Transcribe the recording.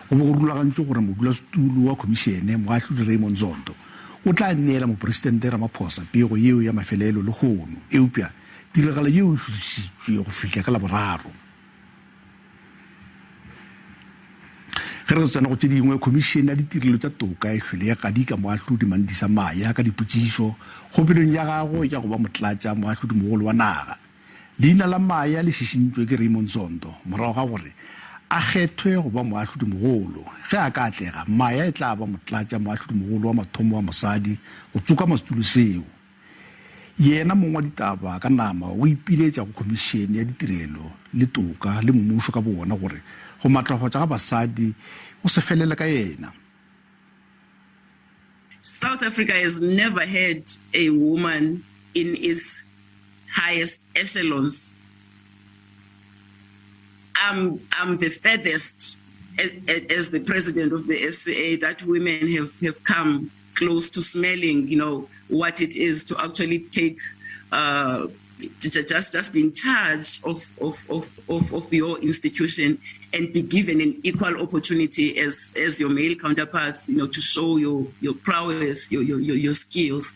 Go be go rulagantšwe gore modulasetulo wa khomišene, Moahlodi Raymond Zondo, o tla neela Mopresidente Ramaphosa pego yeo ya mafelelo lehono, eupša tiragalo yeo e šuthišitšwe go fihla ka Laboraro. Ge re tsena go tše dingwe, Khomišene ya Ditirelo tša Toka e hlwele ya gadika Moahlodi Mandisa Maya ka dipotšišo kgopelong ya gagwe ya go ba Motlatša Moahlodimogolo wa naga. Leina la Maya le šišintšwe ke Raymond Zondo morago ga gore a kgethwe go ba moahlodimogolo. Ge a ka atlega, Maya e tla ba Motlatša Moahlodimogolo wa mathomo wa mosadi go tsokama setulo seo. Yena mong wa ditaba ka nama o ipiletša go Khomišene ya Ditirelo le Toka le mmušo ka bowona gore go matlafatšwa ga basadi go se felele ka yena. South Africa has never had a woman in its highest echelons. I'm, I'm the furthest as the president of the SCA that women have, have come close to smelling, you know, what it is to actually take uh, just just be in charge of, of, of, of, of your institution and be given an equal opportunity as, as your male counterparts, you know, to show your, your prowess, your, your, your, your skills.